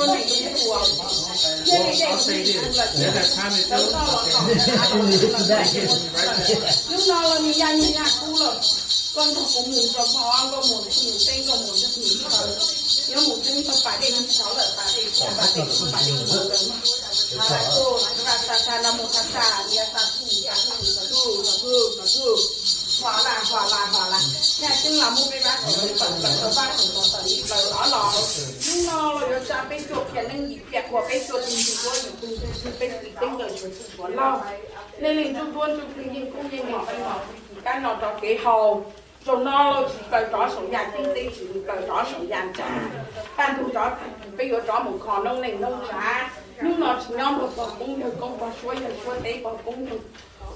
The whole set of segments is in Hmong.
Hnub no los nws yaj nyiaj kub lawm, koj nrog kuv mus rau koj, nkauj muam nrog nws teb, nkauj muam nrog nws chaw, yuav mus txog pas dej mus sov lawm, pas dej, pas dej, pas dej mus lawm. Has las xus, vaj xas tas, las mus xas tas, nias xas tus, xas tus, xas tus, xas tus, xas tus. Has las, has las, has las. Yaj Ceeb los muab peb vaj tseem tawm plaws rau vaj tseem tawm li plaws los los. Hnub no los yuav tsa peb cuaj kiag neeb yim kiag, ua peb cuaj tug ntxhw duab yim tug ntxhw tswv, peb txiv teb nkawm tshuav txwj tshuav loj. Nej leej ntsuj duab ntsuj plig yeej kub yeej nkaus peb no, kab no rau kev haus. Zaum no los tsis plaws rov saum yaj ceeb teb, tsis plaws rov saum yaj ntsag, paj ntug rov tag, peb yuav rov mus kho noob neej noob tsav. Hnub no tsis nyob nrog pog koob yawg koob, pog suab yawg suab teb, pog koob yawg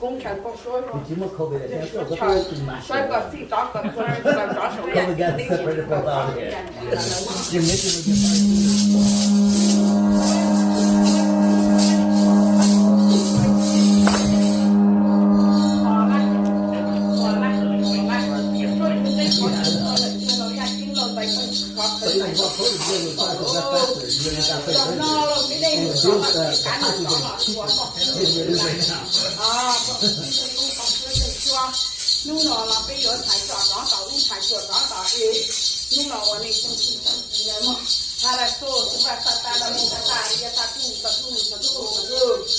koob chaw, pog suab yawg suab chaw, saib kom txhij rov kom txhua tsis plaws rov saum yaj ceeb teb, tsis plaws rov saum yaj ntsag. Hnub no los peb yuav thaiv cuam rov tom ub, thaiv cuam rov tom es. Hnub no ua nej txog txij txog ci lawm mog. Has las xus, vaj xas tas, las mus xas tas, nias xas tus, xas tus, xas tus, xas tus.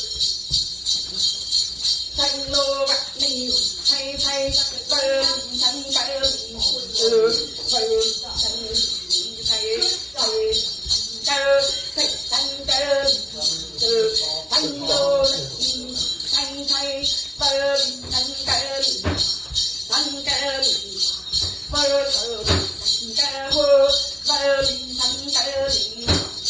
Txheeb lub vaj li, txheeb txheeb, vaj li txheeb vaj li, vaj li txheeb li, txheeb txheeb, vaj li txheeb txheeb, txheeb lub vaj li, txheeb txheeb, vaj li txheeb vaj li, txheeb vaj li, vaj li txheeb vaj li, vaj li txheeb vaj li, txheeb lub vaj, txheeb vaj li, vaj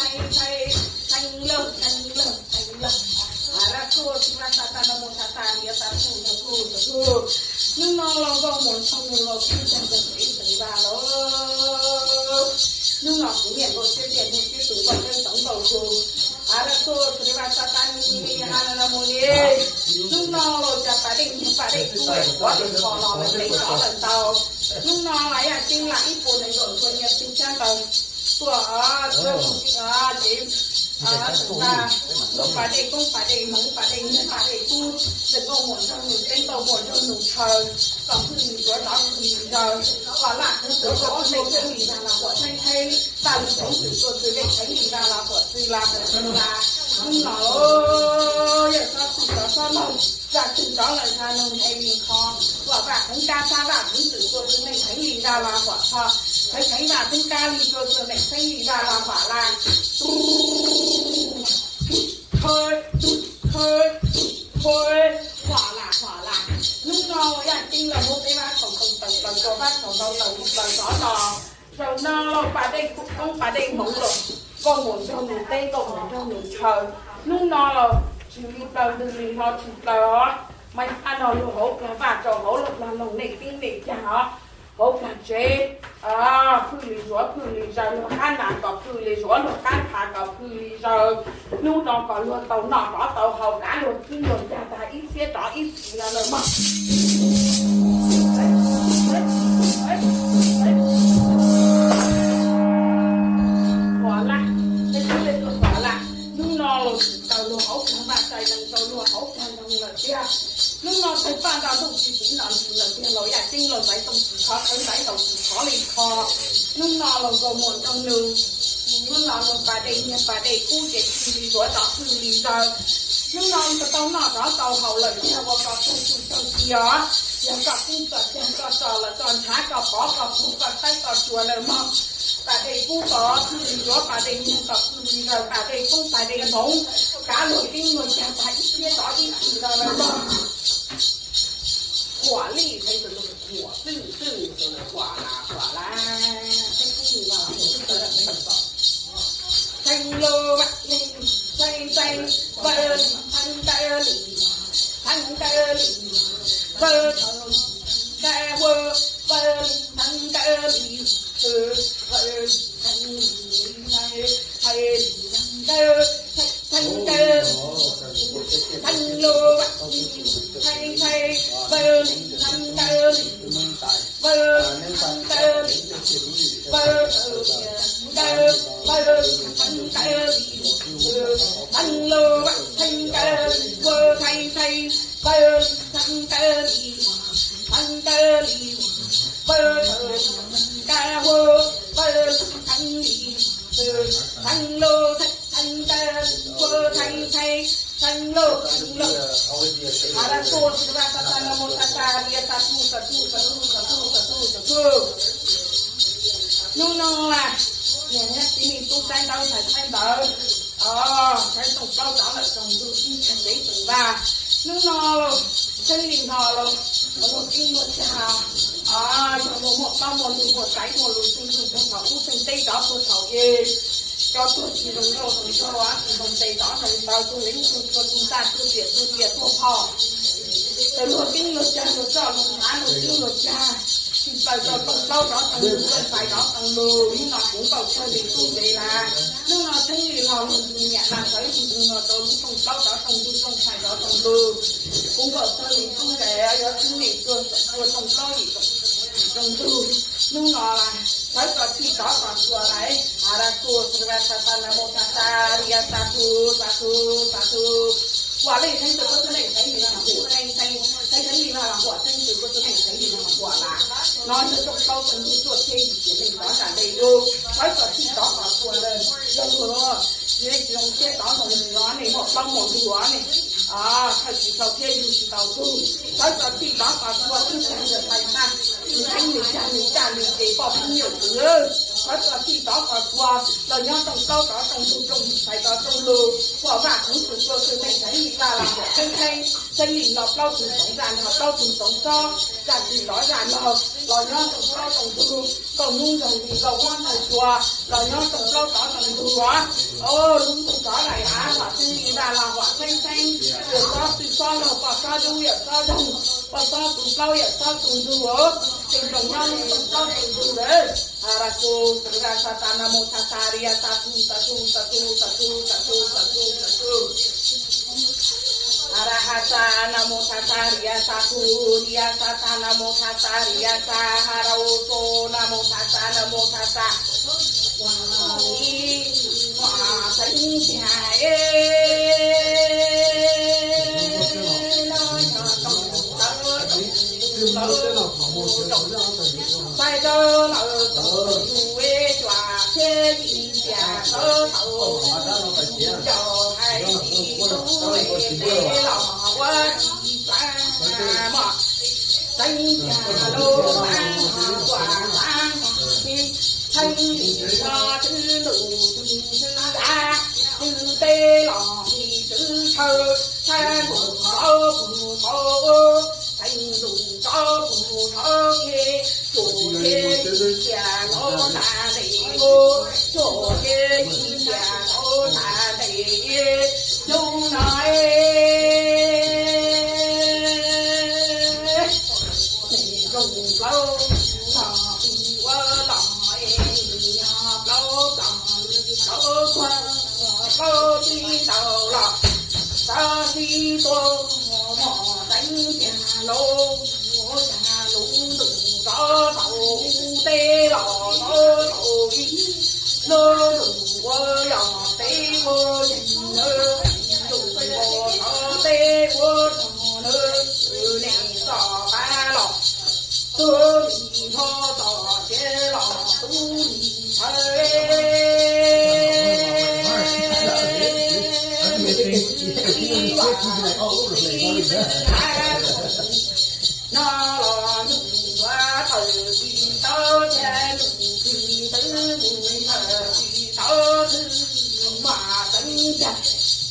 txheeb txheeb, txheeb lub, txheeb lub, txheeb lub. Has las xus, vaj xas tas, las mus xas tas, nias xas tus, xas tus, xas tus. Hnub no los nkauj muam nrog nws los txog ntawm kev ntawm vaj los. Hnub no kuv niam nkauj siab tiag, nug siab tus nkauj ceeb toov nkauj tus. Has las xus, vaj xas tas, has las mus li. Hnub no los cas pas dej nyiag pas dej kub, pas dej kho los lawm, dej rov lawm ntau. Hnub no los yaj ceeb lam ib puas nees nkaum ntxhua nyiaj txiag tshab ntau tuaj, ces tus ntag, lub pas dej koob pas dej hmoov, pas dej nyiag pas dej kub, ntawm nkauj muam nrog nws teb, nkauj muam nrog nws chaw, kom hwj li zuav rov hwj li zaws, kom laj kub tuav kom txheeb li zag los kom txheeb txheeb, vaj li txheeb txwm tuaj txwm dej txheeb li zag los kom txwm lag kom txwm lag. Hnub no yawg xob txwm rov xob laug, zaj txwm rov lawm zaj laug, nqe li kho, kom vaj kheev kab sab vaj kheev txwm tuaj txwm dej txheeb li zag los kom txho, txheeb txheeb vaj txheeb kab li tuaj txwm dej txheeb li zag los kom lag. Qhov las, qhov las. Hnub no yaj ceeb los muab peb vaj tsaus ntuj tawm plaws rau vaj tsaus ntuj tawm plaws rov los. Zaum no los pas dej koob pas dej hmoov los, nkauj muam nrog nws teb, nkauj muam nrog nws chaw. Hnub no los tsis li plaws ntws li hlo tsis plaws os. Mas qab no luag hauv plag vaj rau hauv los plag loog nej tib nej cag os. Hauv plag tsev phwj li zuav phwj li zaws, luag qab nas kom phwj li zuav, luag qab nthav kom phwj li zaws. Hnub no kom luag tau noj rov tau haus, kav luag khwb luag cag tag ib txhiab rov ib txhis no lawm mog. Huam laj, nej tub nej tuag huam laj. Hnub no los txawm luag hauv plag vaj tsaus ntuj txawm luag hauv plag loog lawm tiag. Hnub no txhais paj nrog ntuj tsis siv nom ntsis lawm tiag, los yaj ceeb los ntxaiv toom tsis khov, khawv ntxaiv toom tsis khov li kho. Hnub no los nkauj muam nrog nws, hnub no los pas dej nyiag pas dej kub ces phwj li zuav rov phwj li zaws. Hnub no tau noj rov tau haus lawm tiag, ua kom txaus txaus ci os. Yog koj tub koj cag koj tso los koj ntshav koj pov koj puag koj saib koj tsuas lawm mog. Pas dej kub kom phwj li zuav, pas dej nyiag kom phwj li zaws, pas dej koob pas dej hmoov, kav luag tib luag cag tag ib txhiab rov ib txhis no lawm mog. Huam lij, huam lij, huam laj, huam laj. Txheeb lub vaj li, txheeb txheeb, vaj li, txheeb ntawd li, txheeb ntawd li, vaj li, ntawd hu, vaj li, txheeb ntawd li, vaj li, txheeb li, txheeb ntawd, txheeb ntawd li, txheeb lub vaj li, txheeb txheeb, vaj li, txheeb ntawd li, vaj li, txheeb ntawd li, vaj Thăng tơ li, thăng lô, thăng tơ, vơ thăng thăng, vơ thăng tơ li, thăng tơ li, vơ thăng ca hô, vơ thăng li, thăng lô, thăng tơ, vơ thăng thăng, thăng lô, thăng lô. A la tu, sa ra sa ta, na mô sa ta, ria sa tu, sa tu, sa tu, sa tu, sa tu, sa tu. Hnub no, niam thiab txiv neej tub saib ntaub ntawv, saib ntawv, o, saib tsoom plaub tsoom ntug tsoom ntxhais tsoom vaj. Hnub no los Txheeb Lis los, los luag teb luag cag, o, yog luag muaj plaub muaj ntug, muaj xaiv muaj lus, txheej txheej thaum ub txheej teb rov puag thaum es cov tuag tsis zoo nkauj zoo nraug, tsis zoo ntev rov zoo ntaus, tug leej tug tua tug ntaj tug tiam tug tiam tuag phom. Txawm luag teb luag cag, luag roj luag hnav, luag teb luag cag, tsis txawm rau tsoom plaub rov tsoom ntug, tsoom ntxhais rov tsoom lus, hnub no kuv nkaum tsawg li tub ntev lawm. Hnub no Txheeb Lis los luag tus niam los sawv tus ntxhais no rau lub tsoom plaub rov tsoom ntug, tsoom ntxhais rov tsoom lus. Kuv nkaum tsawg li tub ntev, yog txheeb lis tuag txawm tua tsoom plaub yim tsoom ntug. Hnub no sawv txog txij tov txog txhua lawm, a la tu, sa ra sa ta, na mô sa ta, ria sa tu, sa tu, sa tu. Huam Leej Xeeb tus koj tub neej Xeeb Lis no los huam Xeeb Xeeb, Xeeb Lis no los huam Xeeb tus koj tub neej Xeeb Lis no los huam lawm. No yog tsoom plaub tsoom ntug tuaj thiab yim tiam neej rov nram ntej lub, sawv txog txij tov txog txhua lawm, yog luag tsis zoo thiab tov zoo li no nej muaj plaub muaj ntug ne, thawj tsis tau thiab yug tsis tau tug. Sawv txog txij tov txog txhua tub sawv ntawm tais tag, nws teeb nws cag nws caj nws ces poj phooj ywg kwv. Sawv txog txij tov txog txhua, los nyob tsoom plaub tsoom ntug tsoom ntxhais tsoom lus, huam Vaj Kheev Xwm tus koj tub neej Xeeb Lis Vaj los huam Xeeb Xeeb, Xeeb Lis los plaub tug tsoom zaj nrog plaub tug tsoom xob, zaj twg los zaj no, los nyob tsoom plaub tsoom ntug, nkauj hnub nyoog li nkauj huab nraug cua, los nyob tsoom plaub tsoom ntug os. Lub ntuj rov daim av huam Xeeb Lis Vaj los huam Xeeb Xeeb, yawm xob txwj xob laug, poj xob dub yawm xob doog, poj xob tus plaub yawm xob tus ntug os. Tej nroog nyob lub tsoom plaub tsoom ntug lawm. A la tu, sa ra sa ta, na mô sa ta, ria sa tu, sa tu, sa tu, sa tu, sa tu, sa tu, sa tu. A ra ha sa, na mô sa ta, ria sa tu, ria sa ta, na mô sa ta, ria sa, ha ra o so, na mô sa ta, na mô sa ta. Huam Xeeb Xeeb, pais rau lawm tau yus cuam thiab yim tiam tau tau, cov hais tsis tau tej los ua tsis tau mos. Xeeb Lis los xav tuam xav, Xeeb Lis los twb lus twb dav, twb teb los twb tshaw, txhab ntuj rov puag thov, txhab ntuj rov puag thov es, cuam thiab yim tiam tau nram ntes, cuam thiab yim tiam tau nram ntes, hnub no es nws zoo plaub los pib ua los es nws yog plaub los plaub txog plaub tib tau los, txog tib tuaj mos teeb tiag lauj, yog lub ntuj rov tau teb los rov tau ib, lub ntuj ua yog teb ua yeeg lawm, ntuj ua tau teb ua tog lawm, nej txoj qab los tub li nrho, txoj kev los tub li ntshaw. No los nug yuav tawm tsis tau, ces nug tsis tau, mus tawm tsis tau, twb mas teeb tiag,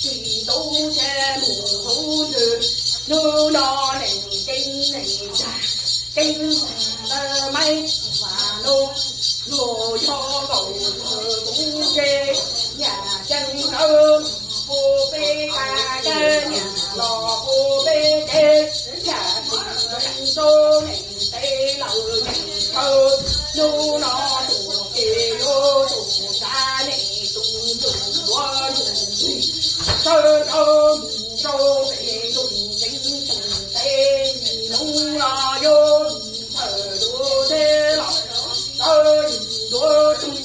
tsis tub ces mus tub ntsws. Hnub no neeg keeb neeg cag, keeb ntawd maib mas no, luag yog nkaus kuv ntsej, nyaj ceeb ntawd puag peb ka, nyaj los puag peb kev, nyaj tsis zoo rau neeg tes lawm neeg chaw. Hnub no tus ces yuav tus sav, nej tus ntuj yuav tus ntxig, sawv rau mus rau pem tus ceeb tus tes, hnub no yuav mus thawm dua teb los tau yus ntuav tug.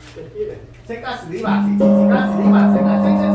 Hnub no peb txheej tsev xwm npas lawm, mas npas lawm txog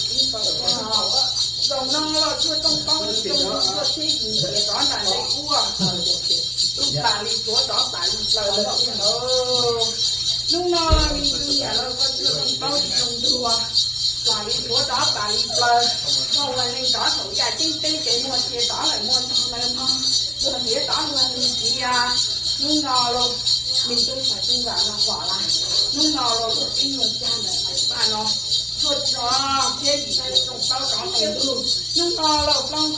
tsib kaum xya. Zaum no los tshuaj tooj taub tsis zoo, tshuaj tsheb yim ntiav rov nram ntej ub, lub pam li tuav rov pam li plaws lawm thiab ntawd. Hnub no me ntxhais lawv koj tshuaj tooj taub tsis zoo ntuag, pam li tuav rov pam li plaws, muaj ua neeg rov saum yaj ceeb teb ces muaj sia rov lawm, muaj tog lawm mog, luag ntiav rov luag ntiav. Hnub no los me tub xav xwb vam no huam lawm, hnub no los luag tib nus cag ntawm pais paj no, tshuaj tsheb yim ntiav tooj taub rov qees lug, hnub no los plaub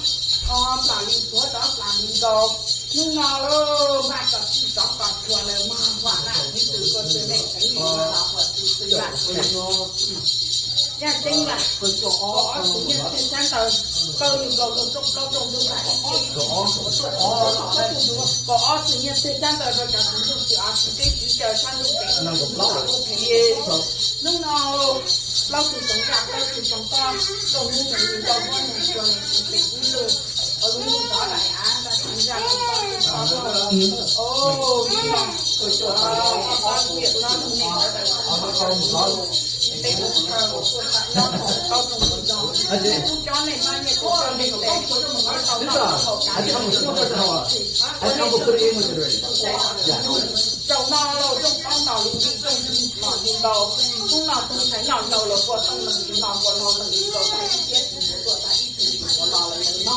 pam li tuav rov pam li nkaus, hnub no los maj kom txhij rov kom tshua lawm mog, huam lawm, txiv tub koj txwm neej tseeb li los huam txiv txwm lam. Yaj ceeb lam, kaum ob txwm nyiaj txhiaj xyab ntawv, kaw yus nkaus rau rooj plaub rooj ntuj lam ib ce ib tug tuaj tuaj tuaj los, kaum ob txwm nyiaj txhiaj xyab ntawv rau cov txiv ntuj txiv av txiv teb txiv chaw sab ntuj pem hnub no plaub tug tsoom zaj plaub tug tsoom toj, rau hnub nees nkaum ob nees xyoo nees txiv pem ib ntuj, ua lub ntuj rov daim av ntaj xeev zaj plaub tug toj, o, hnub no kuv tsuas tau toj toj lub yam no rau nej sawv daws tau mus txog txij tej mus chaw uas tuaj txog nyob rau plaub rooj ntuj no, nej kuj coj nej mab nej kuj coj nej tes, tau noj tau haus kav liam. Zaum no los rooj plaub ntaus li ntsis rooj ntug los li ntau, hnub no tus ntxhais noj hlau los kua tooj lees li no kua no lees li ntau, tag ib tiab tsis mus tuaj tag ib tug tsis mus los lawm ntawm no.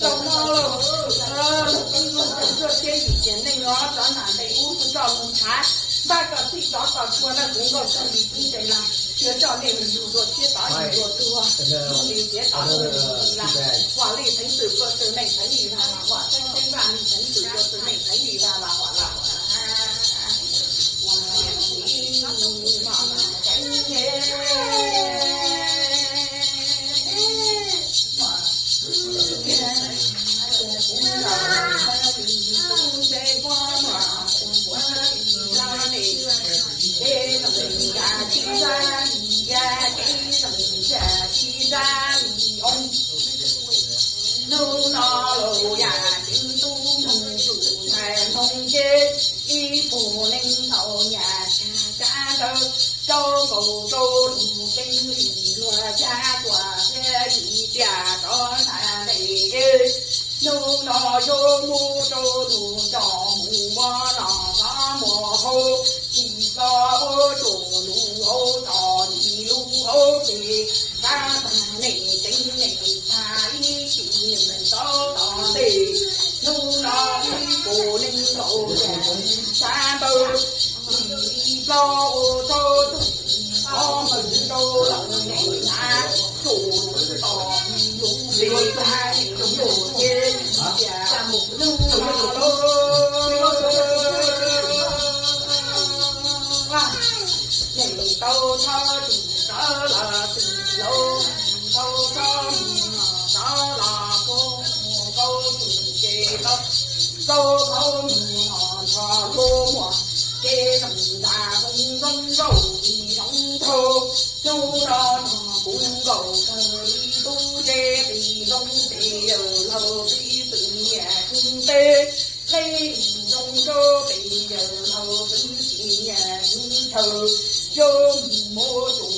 Zaum no los luag tib luag tseem tuaj thiab yim tiam neej los rov nram ntej ub kuv coj mus ntshav, npaj kom txhij rov kom tshua na kuv nkauj txog li tib ntes na, yuav coj nej mus yug dua thiab tod yug dua tuag, yug li tiav tod yug li lam, huam li xeev xwm kua txwm neej xeev li lam, huam xeev xeev vaj li xeev xwm kua txwm neej xeev li lam, huam lam. Hnub no los yam tib tug ntxhais hmoob ces ib puag neej tau nyaj tshaj tsab ntawd rau nkaus rau lub teeb li luag caj tuam thiab yim tiam rov nram ntej. Hnub no yuav mus rau nus coj mus muab los xov muag hauv, tsis txhob ua tsuas lub hauv tod li lub hauv pes, tab tag nej ceev nej txhaj ib chim nws txhob tos ntej. Hnub no ib puag neej nkaus tsab ntawd, tsis li plaub ua rau tus ob meeg rau lawm nej na, tsuas tos lub pes tab yuav ces cia mus hnub no lauj. Neeg tau txhob tsis txawv los tsis lauj, tau txhob mus txawv los puag mus tau tus ces tau, tau txhob mus nrho lub muag ces neeg nta zoo zoo nraug li zoo nraug. Hnub no no kuv nkaus kawg li tub ces pes zoo pes yawg laug peb txwm nyiam kub teb, peb zoo nraug pes yawg laug peb txwm nyiam kub chaw, yuav mus muab tus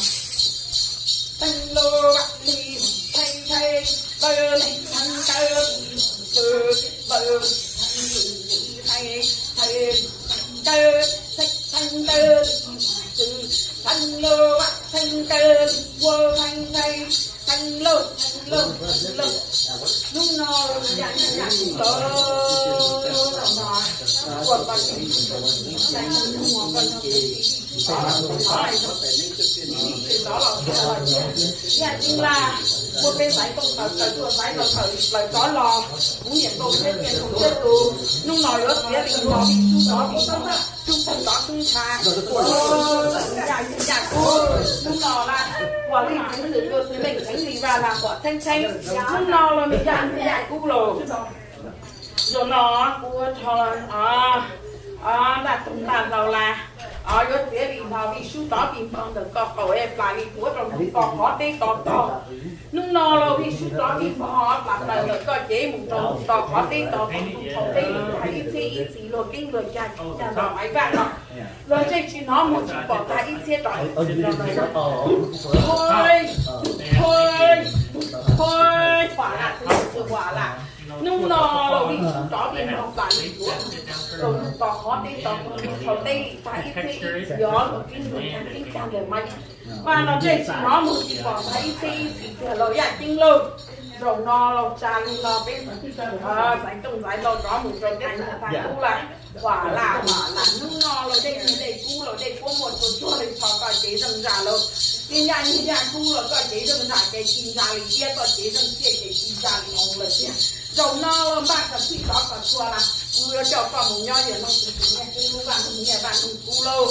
Theej lub vaj li theej theej, lawv neeg theej tawv, lawv theej tawv, theej tawv, theej lub vaj theej tawv, ua theej theej, theej lub, theej lub, theej lub. Hnub no yam yam yam kuv lawv los mas ua pa yam li las, ua peb xaiv koom tawm tawm tuaj xaiv tawm tawm plaws rov los, kuv niam tau siab tias thaum siab tus hnub no yuav tiav li no li tub rov li no, tub tawg rov tub ntsha, yam yam kuv hnub no las, ua li txeev xwm tus xwm leej txeev li vaj las pom txheeb txheeb, hnub no los nws yam yam kuv los. Zaum no kuv ua rho ntaj tug ntaj laug las, Yuav txiav li npog vij sub tov vij npog ntawm koj qaum es plam li tuav rau mus tos qhov teb to tog. Hnub no los vij sub tov vij npog plam plaws ntawm koj cev mus rau mus tos qhov teb to tog, tus thaum teb li tag ib txhiab ib txhis luag keeb luag cag cag nrog Maiv Vaj no. Luag ntsej tsis hnov muag tsis pom tag ib txhiab rov ib txhis los ntawm no. Phais, phais, phais, huam lam, huam lam. Hnub no los vij sub tov vij npog plam li tuav rau mus tos qhov teb to tog, tus thaum teb li tag ib txhiab ib txhis os, luag keeb luag cag keeb cag ntawm Maiv Vaj no ntsej tsis hnov muag tsis pom tag ib txhiab ib txhis tiag laus yaj ceeb lauj. Zaum no los tsa li no peb Ntxaiv Tooj Ntxaiv Lauj rov mus rau teb chaws tag kub lawm. Huam lam, huam lam, hnub no los dej nyiag dej kub los dej puab muaj tsuag tsuag li tso koj cev zeej zaj lauj. Nyiag yaj nyiag yaj kub los koj cev zeej zaj ces ci ntsa li tiab, koj cev zeej txiaj ces ci ntsa li oo lawm tiag. Zaum no los npaj kom txhij tov kom txhua las, kuv yuav coj koj mus nyob yawg Looj Xwm Xwm Nyiaj Keeb lub vaj loog nyiaj vaj loog kub lauj.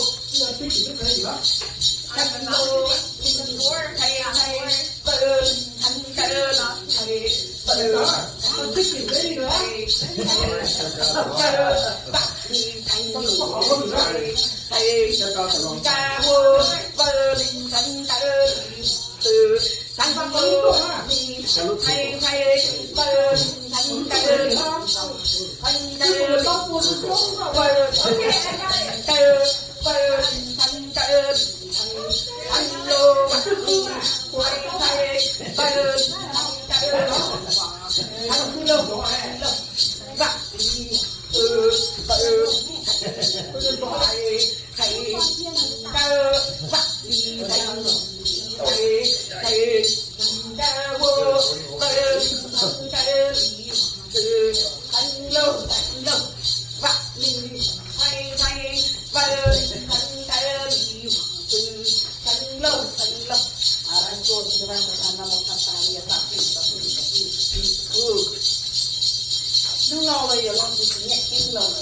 Hnub no los yawg Looj Xwm Xwm Nyiaj Keeb lauj,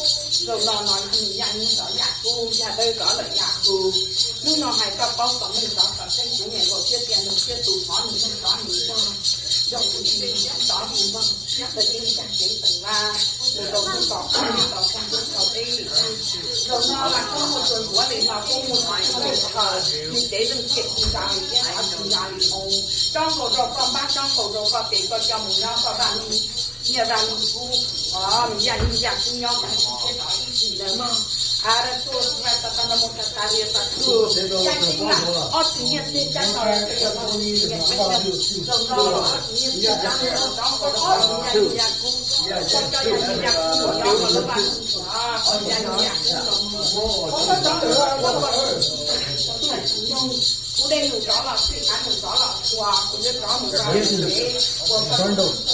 zaum no no yaj nyiag rov yaj kub, yaj dawb rov lawm yaj kub. Hnub no hais koj paub kom meej rov kom tseeb, kuv niam nkaus siab tias nug siab tus thov nws txog rov nws tag, zoo kuv tsis tov nws npog, tawg ceeb cag ceev teem vaj, mus rau tub tom qab tub tom qab tub thaum teb li tag. Zaum no mas kub muaj tsuas ntxuav li no, kub muaj tsuas ntxuav li no, nws cev zeej txiaj ci ntsa li tiab, txiaj ci ntsa li oo. Tsob nkaus rau koj npab, tsob nkaus rau koj tes, koj coj mus nyob koj vaj loog nyiaj vaj loog kub, yaj nyiag yaj kub nyob tag tsis txiav tov ib txhis lawm mog. Yaj ceeb na, ob txhis nyiaj txiag caj tau, zaum no ob txhis nyiaj txiag caj tau, tsob nkaus rau koj yaj nyiag yaj kub, koj coj yaj nyiag yaj kub mus nyob koj lub vaj loog, yaj nyiag yaj kub los mus. Kuv dej num rov los txhij, qav num rov los txhua, kuv yuav rov mus rau tsev, ua koj tais rov txog mus.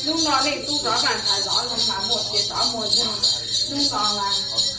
Hnub no nej tub rov vaj ntxhais zov zog mas muaj txiav tov muaj zog. Hnub no mas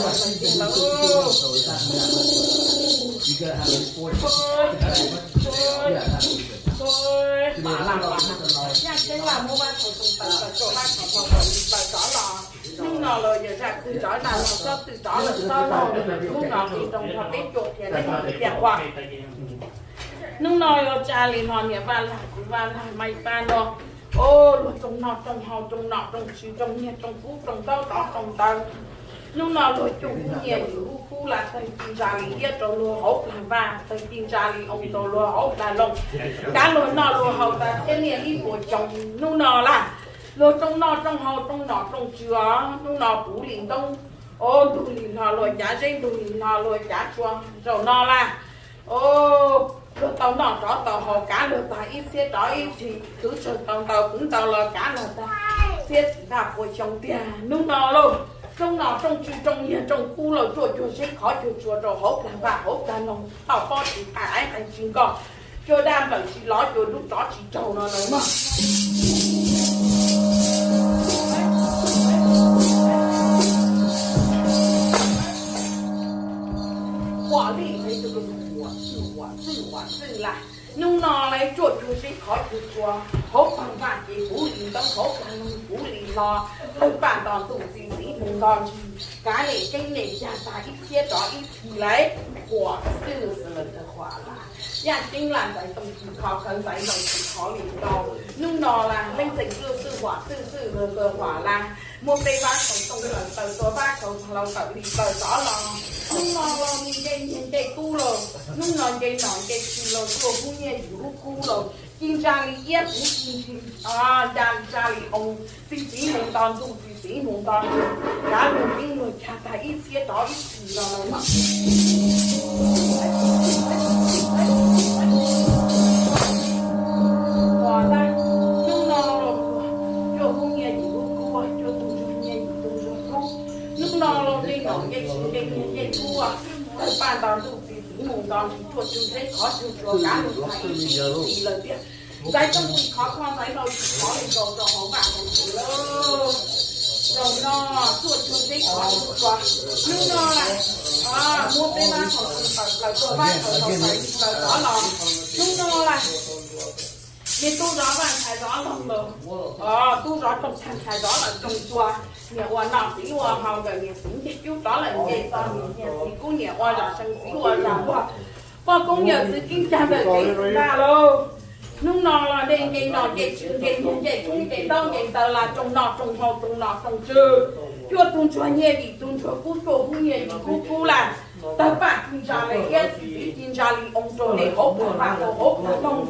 Yaj Ceeb Laj muab Vaj Khaum Tooj Taws tso, Vaj Khaum Tooj Taws li plaws rov los. Hnub no los yog zaj txwg rov dag los xob txwg rov los xob laug, hnub no qi nroo nrog peb cuam tias leej twg tiag ua. Hnub no yuav tsa li no niam Vaj Lag, Vaj Lag, Maiv Paj no, o, luag rooj noj rooj haus, rooj nom rooj tswv, rooj nyiaj rooj kub, rooj ntaub tov rooj ntawv. Hnub no luag cuaj hub nyiaj yim hub kub laj tawg ci ntsa li iab rau luag hauv plag vaj, tawg ci ntsa li oo rau luag hauv plag loog. Kav luag noj luag haus tas txhiab niaj ib puas xyoo. Hnub no laj luag rooj noj rooj haus, rooj nom rooj tswv os, hnub no puv li ntoob, o, ntug li hlo luag cav zeb, ntug li hlo luag cav tsua. Zaum no laj, o, luag tau noj rov tau haus, kav luag tag ib txhiab rov ib txhis, kwv tsawg tau ntau kwv ntau los kav luag tag txhiab tsis tag puas xyoo tiag. Hnub no lauj, rooj nom rooj tswv, rooj nyiaj rooj kub los cuaj cuag zeb khov cuag tsua rau hauv plag vaj hauv plag loog, tau pob tsis qab, qe tsis nkoj, cua daj nplawm tsis lov, cua dub tsov tsis raug no lawm mog. Huam li, huam txwj, huam txwj, huam txwj laj. Hnub no lawv cuaj cuag zeb khov cuag tsua, hauv plag vaj ces puv li ntoob, hauv plag loog puv li hlo, tawg paj nto ntuj, txi txiv hmoo nto ntsis, kav nej ceeb nej cag tag ib txhiab rov ib txhis lawm. Huam txwj, huam laj. Yaj Ceeb Laj, Ntxaiv Tooj Tsis Khov Khawv, Ntxaiv Nplaum Tsis Khov Lim Nkaus. Hnub no laj leej txeem txwj txwj, huam txwj txwj, huam laj, muab peb Vaj Khaum Tooj Taws tso, Vaj Khaum Hlau Taws li plaws rov los. Hnub no los nce nyiaj nce kub los, hnub no nce nom nce tswv los, cuaj hub nyiaj yim hub kub los, ci ntsa li iab, puv ci ntsa, ntsa li oo, txi txiv hmoo nto ntuj, txi txiv hmoo nto ntsis, kav luag ceeb luag cag tag ib txhiab rov ib txhis los lawm mog. Huam laj, hnub no los cuaj hub nyiaj yim hub kub, cuaj tug ntsuag nyiaj yim tug ntsuag kub. Hnub no los nce nom nce tswv nce nyiaj nce kub, tawg paj nto ntuj, txi txiv hmoo nto ntsis, cuaj cuag zeb khov cuag tsua, kav luag tag ib txhiab ib txhis lawm tiag. Ntxaiv Tooj Tsis Khov Kho, Ntxaiv Nplaum Tsis Khov Lim Nkaus rau hauv Vaj Khaum Tooj Taws lauj. Zaum no cuaj cuag zeb khov cuag tsua. Hnub no laj, muab peb Vaj Khaum Tooj Taws plaws tso, Vaj Khaum Hlau Taws li plaws rov los. Hnub no laj, nej tub zov vaj ntxhais zov loog los, tub zov rooj tag ntxhais zov lawm rooj tsua. Niam ua nom txiv ua haus, nkawm niam txiv nce cub rov lawm nce txog, niam txiv kub niam ua zam seev txiv ua zam luag. Poj koob yawm txwv keeb cag ntawm kev xwm ntaj lauj. Hnub no los nej nce nom nce tswv nce nyiaj nce kub nce ntaub nce ntawv laj rooj noj rooj haus rooj nom rooj tswv. Cuaj tug ntsuag nyiaj yim tug ntsuag kub, cuaj hub nyiaj yim hub kub laj, tawg paj ci ntsa li iab, txi txiv ci ntsa li oo rau nej hauv plag vaj hauv plag loog.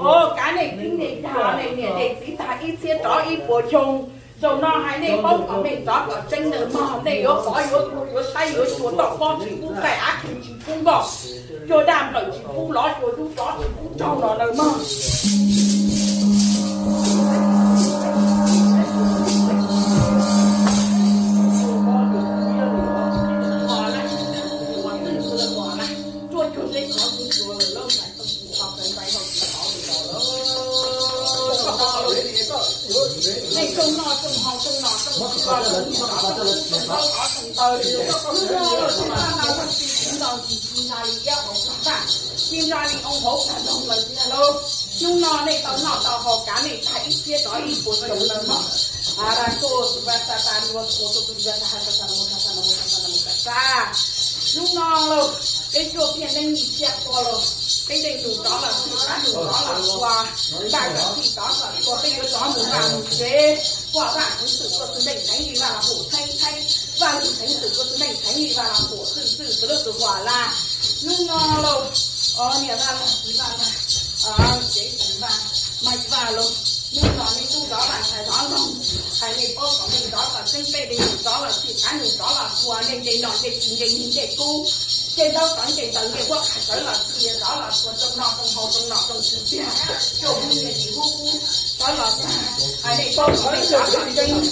O, kav nej ceeb nej cag, nej niam nej txiv tag ib txhiab rov ib puas xyoo. Zaum no hais nej paub kom meej rov kom tseeb nawb mog, nej yuav pov yuav tuag yuav saib yuav xyuas toj pob tsis pub qaij, av tsis pub nkoj, cua daj nplawm tsis pub lov, cua dub tsov tsis pub raug no nawb mog. Cuaj cuag zeb khov cuag tsua lawm lauj, Ntxaiv Tooj Tsis Khov Khawv, Ntxaiv Nplaum Tsis Khov Lim Nkaus lauj. Nej rooj noj rooj haus rooj nom rooj tswv, rooj nyiaj rooj kub rooj ntaub tov rooj ntawv, hnub no los txi txiv nto ntsis, ci ntsa li iab hauv plag vaj, ci ntsa li oo hauv plag loog lawm tiag lauj. Hnub no nej tau noj tau haus kav nej tag ib txhiab rov ib puas xyoo lawm mog. Ara ko tu va sa ta ni va ko tu tu va sa ha sa sa na mo ka sa na mo ka sa na mo ka sa. Hnub no lauj, peb cuaj phiaj neeb yim phiaj qhua lauj, peb dej num rov los txhij, qav num rov los txhua, ntaj kom txhij tov kom txhua, peb yuav rov mus vaj mus tsev. Huam Vaj Xeev Xwm tuaj xwb, Npeej Xeev li Vaj Los Huam Theeb Theeb, Vaj Lwm Xeev Xwm tuaj xwb, Npeej Xeev li Vaj Los Huam Xwm Xwm, Xwm Lub Xwm Huam Laj. Hnub no lauj, o niam Vaj Laj, txiv Vaj Laj, tsev txiv Vaj, Maiv Vaj lauj, hnub no nej tub zov vaj ntxhais zov loog, hais nej paub kom meej rov kom tseeb, peb dej num rov los txhij, qav num rov los txhua, nej nce nom nce tswv nce nyiaj nce kub, nce ntaub tov nce ntawv nce huab qhais sawv los txhij rov los txhua, rooj noj rooj haus rooj nom rooj tswv tiag, cuaj hub nyiaj yim hub kub sawv los tag. Hais nej paub txog peb cov tseeb, hnub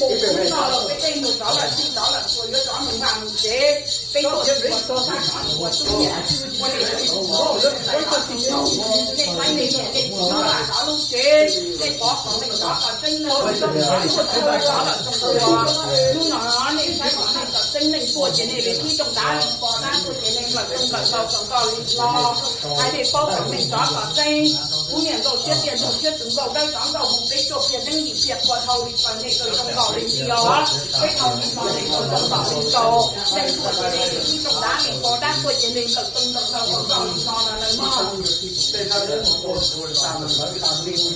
no peb tej mus rov lawm txij rov lawm txuas yuav rov mus vaj mus tsev, peb tuaj txuas tuag sab qhov txuas tub nyiam, ua nej txhua tus txhua tus, nej saib nej niam nej txiv rov lawm rov lub tsev, nej pov kom nej cov tseeb no tuaj txog rov lawm txog tuag. Hnub no nej saib kom nej cov tseeb neeg tuaj ces nej li tib rooj dav li po dab tuaj ces nej nplawm rooj nplawm ntau kom nkauj li hlo. Hais nej paub kom nej cov tseeb, kuv niam nkauj siab tiaj nrog siab tus nkauj dawb rov nkauj mus peb tuaj phiaj neeb yim phiaj qhua dhau li plaws nej txawj zoo nkauj li ntsis os. Peb dhau li no nej txawj zoo nkauj li ntsis, nej tuaj ces nej li tib rooj dav li po dab tuaj ces nej nplawm rooj nplawm ntau kom nkauj li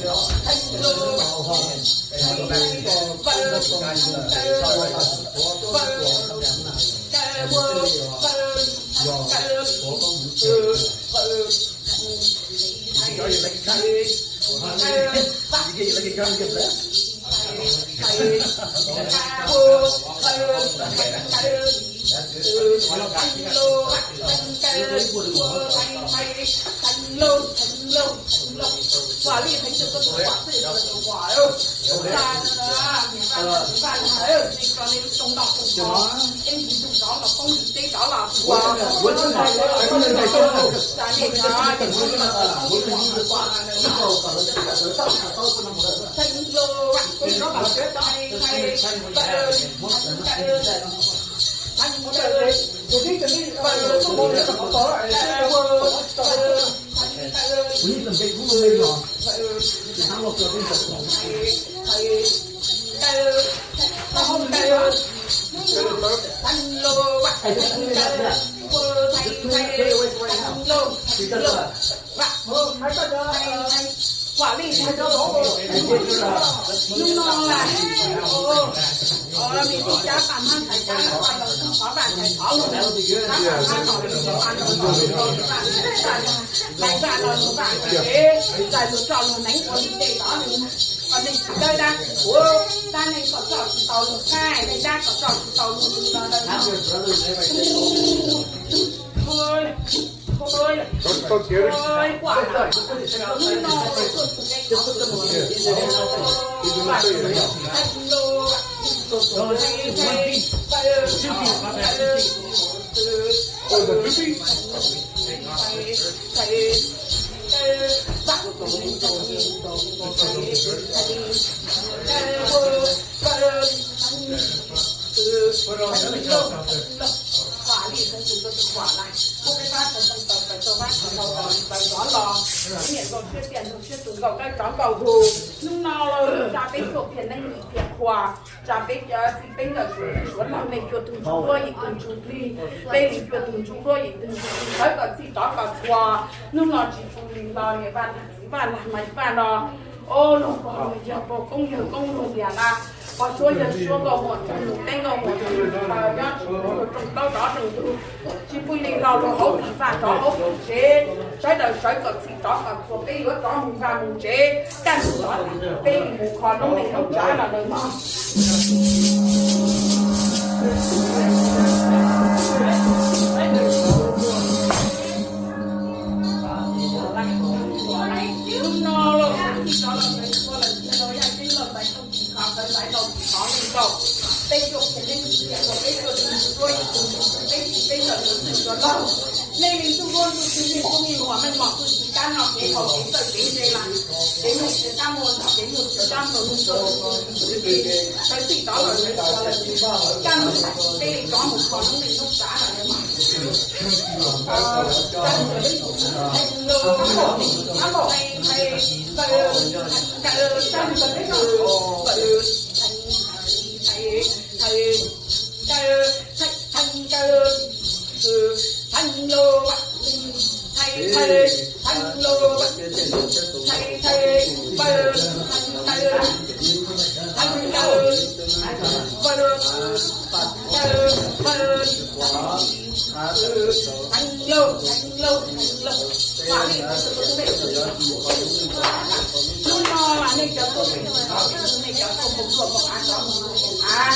hlo no lawm mog. Hnub no las, o, me tij cab pas mab thaiv cab los, qhov vaj thaiv qhov los, cab pas mab los, lais vaj los, vaj tsev, lais luag tso luag neev ua li tej tod, kom neeg tsis dawb dab tsis huv, dab neeg kom tso tsis tau luag khaij, neeg dab kom tso tsis tau luag lwm los ntawd no. Hnub no tsa peb tuaj phiaj neeb yim phiaj qhua, tsa peb cov txiv peb nkawm suav txwj suav laug, nej cuaj tug ntsuj duab yim tug ntsuj plig, peb li cuaj tug ntsuj duab yim tug ntsuj plig, sawv kom txhij rov kom txhua. Hnub no tsis pub li hlo niam vaj txiv vaj lag mas vaj no, o, luag pog luag yawg, pog koob yawg koob luag liam na, pog suab yawg suab, nkauj muam txwj luag teb, nkauj muam txwj luag taw, nyob tsis pub luag rooj plaub rov rooj ntug, tsis pub li hlo luag hauv tim vaj rov hauv tim tsev, sawv daws sawv kom txhij rov kom txhua, peb yuav rov mus vaj mus tsev, kaj ntug rov peb mus kho noob neej noob tsav no lawm mog. Hnub no los txhij rov los sawv txhua lawm, txhij rov yaj ceeb los ntxais thooj tsis khov, sawv ntxais los tsis khov li nkaus. Peb tuaj phiaj neeb yim phiaj qhua, peb tuaj txhij duab yim tug ntsuj plig, peb txiv peb nkawm suav txwj suav laug, nej li ntsuj duab ntsuj plig, nej tub yeej muaj meej mom txuj ci kab noj kev haus kev txawj kev ntse lawm, kev noj tsis kab muag nrog kev noj tsis kab nplua nuj nrog, sawv txhij rov los sawv txhua lawm, kaj ntug peb li rov mus kho noob neej noob tsav lawm. Hnub no mas nej cov tuaj pem, nej cov tuaj mus pluaj mus av, cov mus av,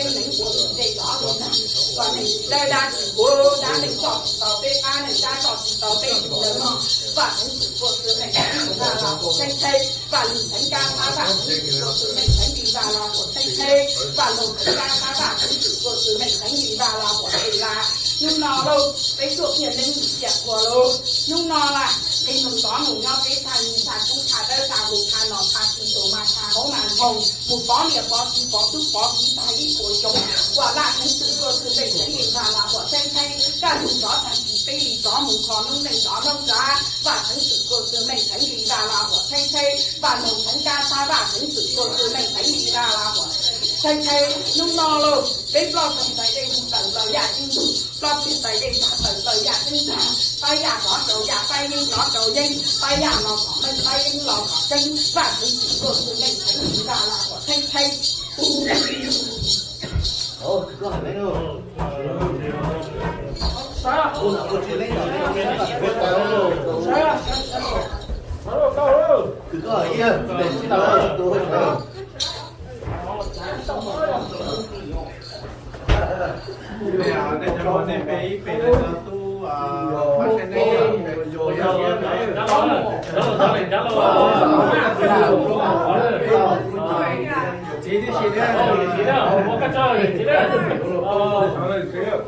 peb neev ua tus ntej zov tus ntag. Vam neeg dawb dab tsis huv, dab neeg tso tsis tau peb qab, neeg dab tso tsis tau peb tus ntawd no. Vam Theev Tswm Tuam Xwm Meej Theev Lis Vaj Laj Huam Theeb Theb, Vam Lug Theev Kab Xab Vaj Theev Tswm Tuam Xwm Meej Theev Lis Vaj Laj Huam Theeb Theb, Vam Lug Theev Kab Xab Vaj Theev Tswm Tuam Xwm Meej Theev Lis Vaj Laj Huam Theeb Lis. Hnub no lauj, peb tuaj thiaj neeb cia qhua lauj. Hnub no las, peb nug tov nug nyob peb tag nug tag kub tag dawb tag huv tag no tag tsis tus mas tag hauv mas nthoo, mus pov niam pov txiv pov tub pov kiv tag ib puas xyoo. Vam Laj Theev Tswm Tuam Xwm Meej Theev Lis Vaj Laj Huam Theeb Theb, kaj ntug rov tag kis peb li rov mus kho noob neej rov noob tsav. Vam Theev Tswm Tuam Xwm Meej Theev Lis Vaj Laj Huam Theeb Theb, Vam Lug Theev Kab Xab Vaj Theev Tswm Tuam Xwm Meej Theev Lis Vaj Laj Huam Theeb Theb. Hnub no lauj, peb ploj txog ntais dej tawm plaws yaj ceeb ntug, ploj txog ntais dej tag tawm plaws yaj ceeb ntag. Pab yaj rov rau yaj, pab yeeb rov rau yeeb, pab yaj los kom meej, pab yeeb los kom tseeb. Vaj Theev Tswm Tuam Xwm Meej Theev Lis Vaj Laj Huam Theeb Theb.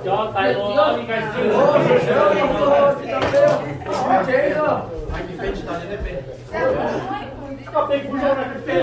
Cov tais ua li ka xwb. Koj pe kuv zoo na, pe.